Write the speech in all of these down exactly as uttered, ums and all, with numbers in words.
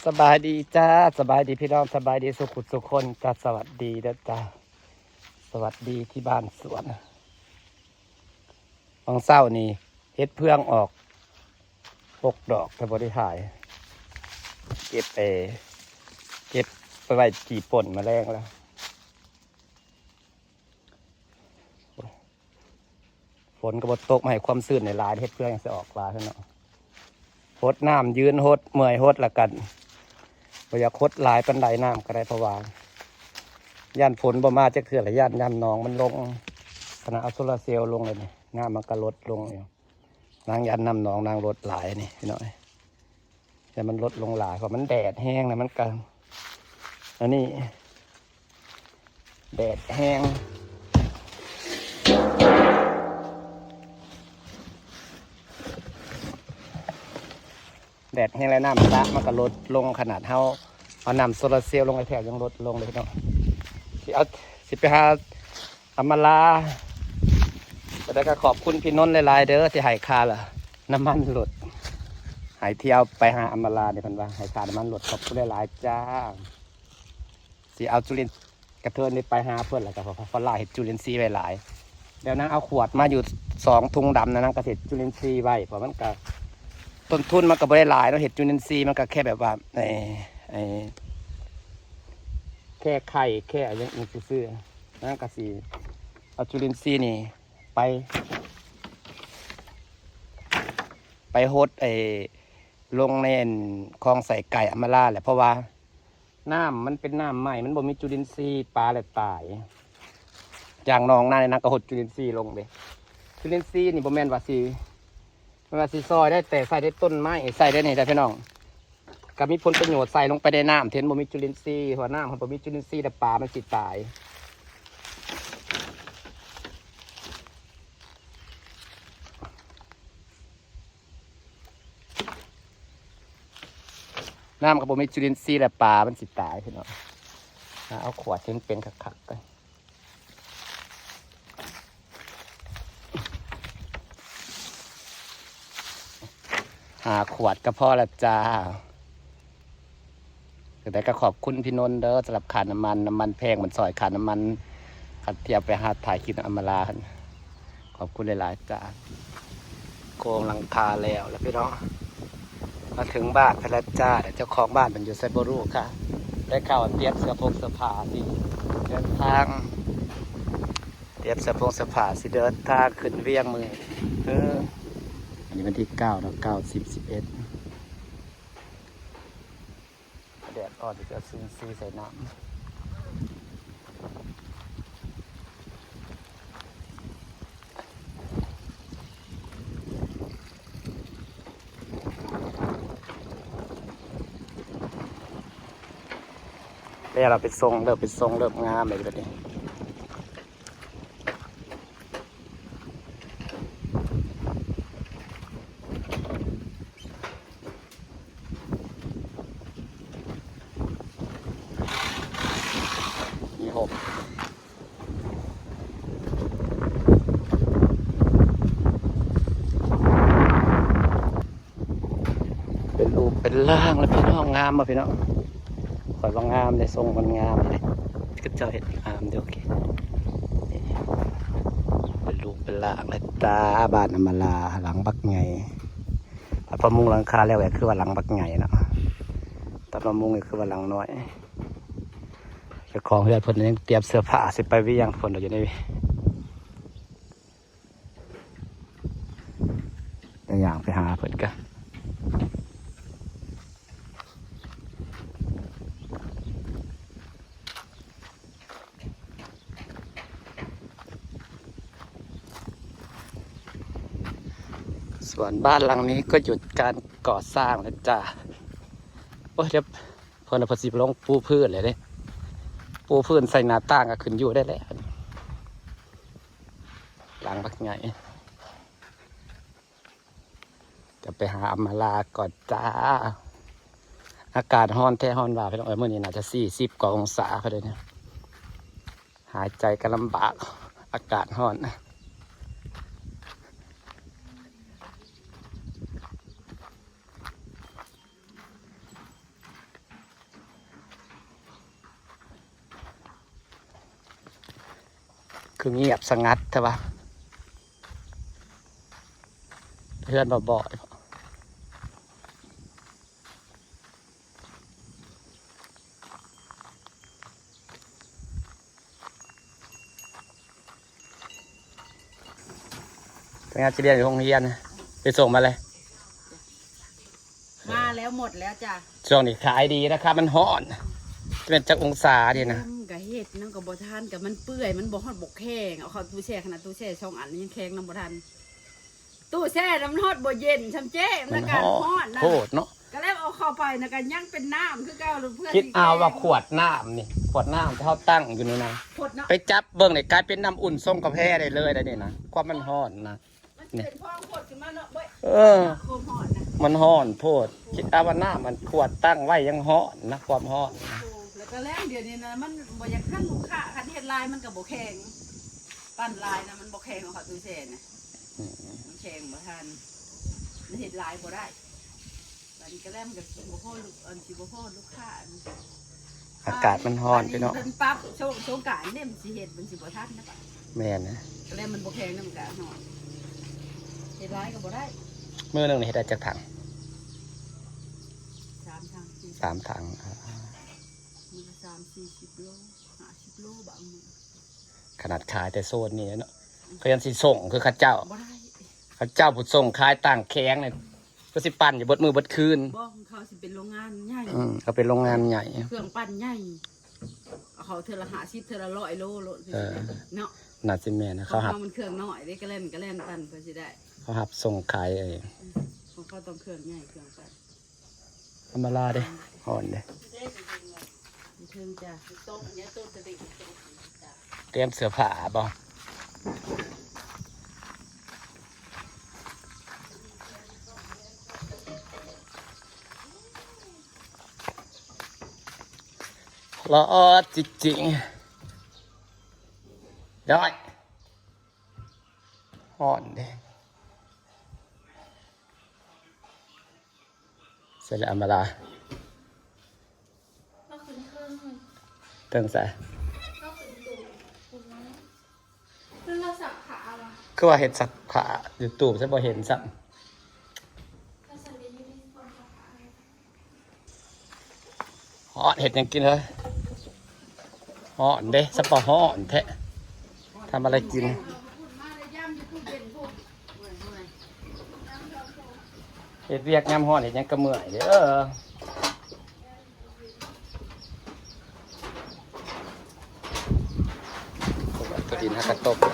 สบายดีจ้า สบายดีพี่น้อง สบายดีสุขุสุคนจ้า สวัสดีนะจ้า สวัสดีที่บ้านสวน บางเช้านี่ เห็ดเฟืองออก หกดอก แต่บ่ได้ถ่าย เก็บเอ เก็บไปไว้จี่ป่นมาแลงแล้ว ฝนก็บ่ตกมาให้ความชื้นในหลาย เห็ดเฟืองยังสิออกหลายเนาะ หดน้ำยืนหดเมื่อยหดละกัน บ่อยากหดหลายปานใดน้ำก็ได้ เพราะว่า ย่านฝนบ่มาจักเทื่อละ ย่านน้ำหนองมันลง ขนาดเอาโซลาร์เซลล์ลงเลยนี่ น้ำมันก็ลดลงอยู่ นางย่านน้ำหนองนางลดหลายนี่พี่น้อง แต่มันลดลงหลาย เพราะมันแดดแฮงนะ มันก็ อันนี้ แดดแฮง แดดแฮงแล้วน้ำสระมันก็ลดลง ขนาดเฮาเอาน้ำโซลาร์เซลล์ลงไปแถวยังลดลงเลยเนาะ สิเอา สิไปหาอำมาลา แต่ก็ขอบคุณพี่นนท์หลายๆเด้อ ที่ให้ค่าละน้ำมันรถ ให้เที่ยวไปหาอำมาลาเนี่ย เพิ่นว่าให้ค่าน้ำมันรถ ขอบคุณหลายๆจ้า สิเอาจุลินกระเทินนี่ไปหาเพิ่น แล้วก็เพราะว่าเฮ็ดจุลินทรีย์ไว้หลาย แล้วนางเอาขวดมาอยู่สองถุงดำนะ นางก็เฮ็ดจุลินทรีย์ไว้ เพราะมันก็ ต้นทุนมันก็บ่ได้หลายเนาะ เฮ็ดจุลินทรีย์มันก็แค่แบบว่า ไอ้ ไอ้ แค่ไข่ แค่อย่างอื่นซื่อๆ นางก็สิเอาจุลินทรีย์นี่ ไป ไปหดไอ้ ลงในอันคลองใส่ไก่อำมาลาแหละ เพราะว่า น้ำมันเป็นน้ำใหม่ มันบ่มีจุลินทรีย์ ปลาเลยตาย อย่างหนองนาเนี่ย นางก็หดจุลินทรีย์ลงเด้ จุลินทรีย์นี่บ่แม่นว่าสิ แม่นว่าสิซอยได้ แต่ใส่ได้ต้นไม้ ใส่ได้นี่ได้พี่น้อง ก็มีผลประโยชน์ ใส่ลงไปในน้ำ เห็นบ่มีจุลินทรีย์ เพราะน้ำมันบ่มีจุลินทรีย์ แต่ปลามันสิตาย น้ำก็บ่มีจุลินทรีย์ และปลามันสิตายพี่น้อง เอาขวดที่มันเป็นคักๆกัน หาขวดก็พอละจ้า แต่ก็ขอบคุณพี่นนท์เด้อ สำหรับค่าน้ำมัน น้ำมันแพง มันซอยค่าน้ำมัน คันเที่ยวไปหาถ่ายคลิปอำมาลา ขอบคุณหลายๆจ้า โครงหลังคาแล้ว แล้วพี่น้อง มาถึงบ้านพะละจ้า เดี๋ยวเจ้าของบ้านมันอยู่ไสบ่รู้ค่ะ ได้ข่าวว่าเตรียมเสื้อผงเสื้อผ้าสิเดินทาง เตรียมเสื้อผงเสื้อผ้าสิเดินทางขึ้นเวียงมื้อ เออ อันนี้วันที่เก้าเนาะ เก้า สิบ สิบเอ็ด แดดอ่อน จะซื้อซีใส่น้ำ แล้วเราไปส่ง เริ่มไปส่ง เริ่มงามเลยแบบนี้ มีหก เป็นรูปเป็นร่างแล้วพี่น้อง งามมาพี่น้อง ข่อยว่างามเลย ทรงมันงามเลย ก็เจ้าเห็นงามเดียวกัน นี่ เป็นรูปเป็นร่างเลยจ้า บ้านอำมาลา หลังบักใหญ่ ผัดพอมุงหลังคาแล้วก็คือว่าหลังบักใหญ่เนาะ ตอนมามุงก็คือว่าหลังน้อย เจ้าของเฮือนเพิ่นยังเตรียมเสื้อผ้าสิไปเวียง เพิ่นอยู่ใน ย่างไปหาเพิ่นกัน ส่วนบ้านหลังนี้ก็หยุดการก่อสร้างแล้วจ้า โอ้ย เดี๋ยวเพิ่นเอา เพิ่นสิลงปูพื้นเลยเด้ ปูพื้นใส่หน้าต่างก็ขึ้นอยู่ได้แล้ว หลังบักใหญ่ จะไปหาอำมาลาก่อนจ้า อากาศร้อนแท้ร้อนว่าพี่น้องเอ้ย มื้อนี้น่าจะสี่สิบกว่าองศาพอดีเนี่ย หายใจก็ลำบาก อากาศร้อน คือเงียบสงัดแท้วะ เฮือนบ่บ่อย เป็นไง จะเรียนอยู่โรงเรียน ไปส่งมาเลย มาแล้วหมดแล้วจ้ะ ช่วงนี้ขายดีนะครับ มันฮ้อน เป็นจักองศาดีนะ อืม กะเฮ็ดนั่นก็บ่ทัน กะมันเปื่อย มันบ่ฮอดบ่แข็ง เอาเข้าตู้แช่ ขนาดตู้แช่สองอันยังแข็งนำบ่ทัน ตู้แช่น่ะมันฮอดบ่เย็น ช่ำเจ๊ มัน มัน อากาศฮ้อน ฮ้อนนะ โพดเนาะ ก็เลยเอาเข้าไปนะ ก็ยังเป็นน้ำคือเก่า เพื่อ คิดเอาว่าขวดน้ำนี่ ขวดน้ำที่เขาตั้งอยู่นี่นะ ขวดเนาะ ไปจับเบิ่งนี่กลายเป็นน้ำอุ่นส่งกาแฟได้เลยได้นี่นะ ความมันฮ้อนนะ มันเป็นพองขวดขึ้นมาเนาะ เบ้ย เออ ความฮ้อนนะ มันฮ้อนโพด คิดเอาว่าน้ำมันขวดตั้งไว้ยังฮ้อนนะ ความฮ้อนนะ โอ้ แล้วก็แรงเดี๋ยวนี้นะ มันบ่อยากทันลูกค้า คันเฮ็ดหลายมันก็บ่แข็ง ปั้นหลายนะ มันบ่แข็งเอาเข้าตู้แช่นะ อืม มันแข็งบ่ทัน มันเฮ็ดหลายบ่ได้ บัดนี้ก็แล้วมันก็สิบ่พอลูก อันสิบ่พอลูกค้า อากาศมันฮ้อนพี่น้อง อันนี้เพิ่นปรับช่วงสงกรานต์เนี่ย มันสิเฮ็ด มันสิบ่ทันนะปะ แม่นนะ ก็แล้วมันบ่แข็งนะ มันก็ฮ้อน เฮ็ดหลายก็บ่ได้ มื้อหนึ่งนี่เฮ็ดได้จักถัง สามถัง สี่ สามถัง อ่า มื้อละสามสี่สิบโล ห้าสิบโลบางมื้อ ขนาดขายแต่โซนนี้เนาะ เขายังสิส่งคือเขาเจ้า บ่ได้ เขาเจ้าผู้ส่งขายต่างแขวงเนี่ย ก็สิปั่นอยู่เบิดมื้อเบิดคืน บ่ ของเขาสิเป็นโรงงานใหญ่ อืม เขาเป็นโรงงานใหญ่ เครื่องปั่นใหญ่ เอาเขาเทื่อละห้าสิบ เทื่อละร้อยโลโลด เออ เนาะ น่าสิแม่นนะ ของเขา เขาหับ มันเครื่องน้อยเด้ กะแล่น กะแล่นปั่นเพิ่นสิได้ เขาหับส่งขายเอง อืม ของเขาต้องเครื่องใหญ่ เครื่องปั่น ธรรมดาเด้ ฮ้อนเด้ เทิงจ้ะ เตรียมเสื้อผ้าบ่ ร้อนจริงๆ ได้ ฮ้อนเด้ เสร็จแล้วเอามาลา ก็ขึ้นเครื่อง เทิงใส่ ก็ขึ้นตู้ คุณว่าคือเราสักผ้าว่ะ คือว่าเฮ็ดซักผ้า YouTube ซะบ่เห็นซ้ำ ก็สันเดย์ยูนิฟอร์มผ้า ฮ้อน เฮ็ดหยังกินเฮ้ย ฮ้อนเด้ สะปะฮ้อนแท้ ทำอะไรกิน เฮ็ดเวียกยามฮ้อนเฮ็ดหยังก็เมื่อยเด้อ ตัวดินหากระตบ บ่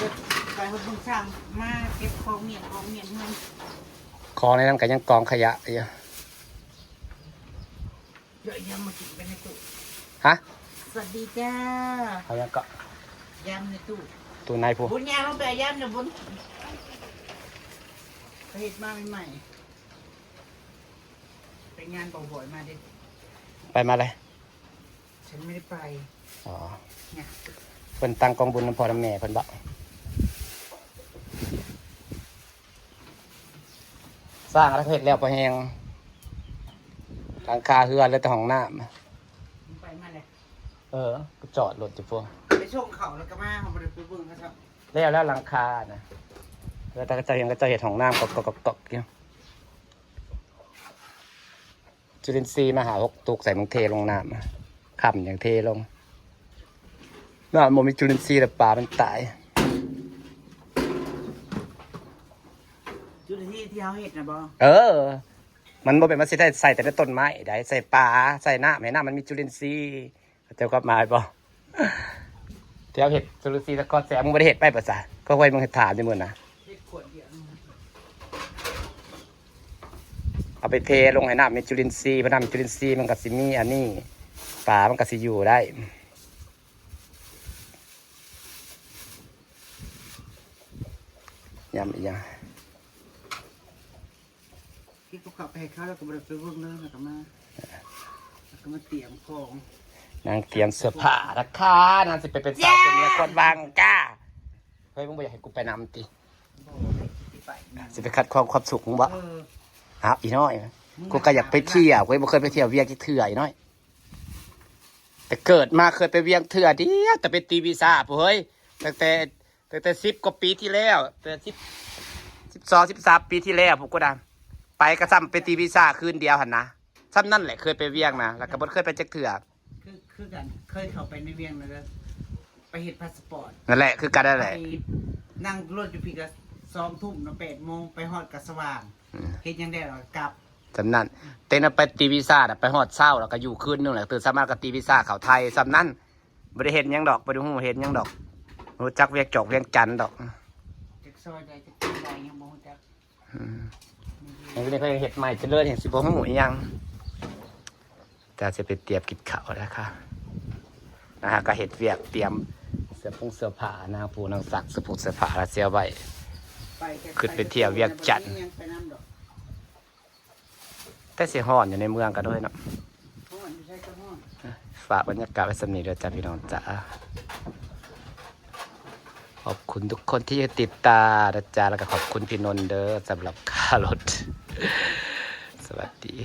ได้ไปเฮ็ดบุญสร้าง มาเก็บของเมียน ของเมียนเฮือน ของในนั้นก็ยังกองขยะอยู่ เดี๋ยวยำมากินไปในตู้ ฮะ สวัสดีจ้า เอายังก็ ยำในตู้ ตู้ในพู้น บุญยางลงไปเอายำเนี่ยบุญ ไปเฮ็ดมาใหม่ๆ ไปงานบ่อยๆ มาดิ ไปมาเลย ฉันไม่ได้ไป อ๋อ เนี่ย เพิ่นตั้งกองบุญนำพ่อนำแม่เพิ่นบ่ สร้างแล้วเฮ็ดแล้วพอแฮง หลังคาเฮือนเหลือแต่ห้องน้ำ ไปมาเลย เออ ก็จอดรถอยู่พวก ไปส่งเขาแล้วก็มา เขาบ่ได้ไปเบิ่งเขาครับ แล้ว แล้วหลังคานะ แล้วแต่เขาเจ้ายัง เขาเจ้าเฮ็ดห้องน้ำก๊อกๆๆๆ อยู่ จุลินทรีย์มาหาหกตุกใส่ มึงเทลงน้ำ ค่ำยังเทลง น้ำบ่มีจุลินทรีย์แล้วปลามันตาย จุลินทรีย์ที่เขาเฮ็ดนะบ่ เออ มันบ่เป็นว่าสิได้ใส่แต่ในต้นไม้ได้ ใส่ปลา ใส่น้ำ ให้น้ำมันมีจุลินทรีย์ เข้าใจความหมายบ่ ที่เขาเฮ็ดจุลินทรีย์นครแสน มึงบ่ได้เฮ็ดไปบ่ซะ ก็ไว้มึงถามอยู่มื้อนะ เฮ็ดขวดเดียว เอาไปเทลงให้น้ำมีจุลินทรีย์ เพราะน้ำมีจุลินทรีย์มันก็สิมีอันนี้ ปลามันก็สิอยู่ได้ ยำอีกอย่าง คิดกับเขาไปให้เขาแล้วก็บ่ได้ไปเบิ่งเลย แล้วก็มา แล้วก็มาเตรียมของ นางเตรียมเสื้อผ้านะคะ นางสิไปเป็นสาวเป็นเมียคนวังจ้า เฮ้ย มึงบ่อยากให้กูไปนำติ บ่ได้คิดสิไป สิไปขัดขวางความสุขมึงบ่ เออ อ้าว อีน้อย มึง กูก็อยากไปเที่ยว กูยังบ่เคยไปเที่ยวเวียงจักเทื่อ อีน้อย แต่เกิดมาเคยไปเวียงเทื่อเดียว แต่ไปตีวีซ่าพุ้นเฮ้ย ตั้งแต่ตั้งแต่สิบกว่าปีที่แล้วแต่สิบสิบสองสิบสามปีที่แล้วพวกกูนะไปก็ซ้ำไปตีวีซ่าคืนเดียวหั่นนะซ้ำนั่นแหละเคยไปเวียงนะแล้วก็บ่เคยไปจักเทื่อ คือคือกันเคยเข้าไปในเวียงแล้วก็ไปเฮ็ดพาสปอร์ต นั่นแหละคือกันนั่นแหละ ไปนั่งรถอยู่พีก็สองทุ่มเนาะแปดโมงไปฮอดกับสว่าง อืม เฮ็ดหยังได้แล้วก็กลับ ซ้ำนั่นเต้นไปตีวีซ่าน่ะไปฮอดเช้าแล้วก็อยู่คืนหนึงแหละตื่นเช้ามาก็ตีวีซ่าเข้าไทยซ้ำนั่นบ่ได้เห็นหยังดอกบ่ได้ฮู้เห็นหยังดอกรู้จักเวียงจอกเวียงจันทน์ดอก จักซอยใดจักที่ใดยังบ่ฮู้จัก อืมนี่ก็เห็ดใหม่เจริญเห็นสิบ่ฮู้อีหยังแต่จะไปเตรียมกินข้าวแล้วค่ะนะฮะก็เห็ดเวียกเตรียมเสื้อผงเสื้อผ้านะผู้นางสักเสื้อผงเสื้อผ้าแล้วเสียไว้ ไปจัก ขึ้นไปเที่ยวเวียงจันทน์ ยังไปนำดอก แต่สิฮ้อนอยู่ในเมืองก็ด้วยเนาะ ฮ้อนอยู่ใช่ก็ฮ้อน ฝากบรรยากาศไว้สำนี้เด้อจ้าพี่น้องจ้าขอบคุณทุกคนที่ติดตามนะจ๊ะแล้วก็ขอบคุณพี่นนท์เด้อสำหรับค่ารถ สวัสดี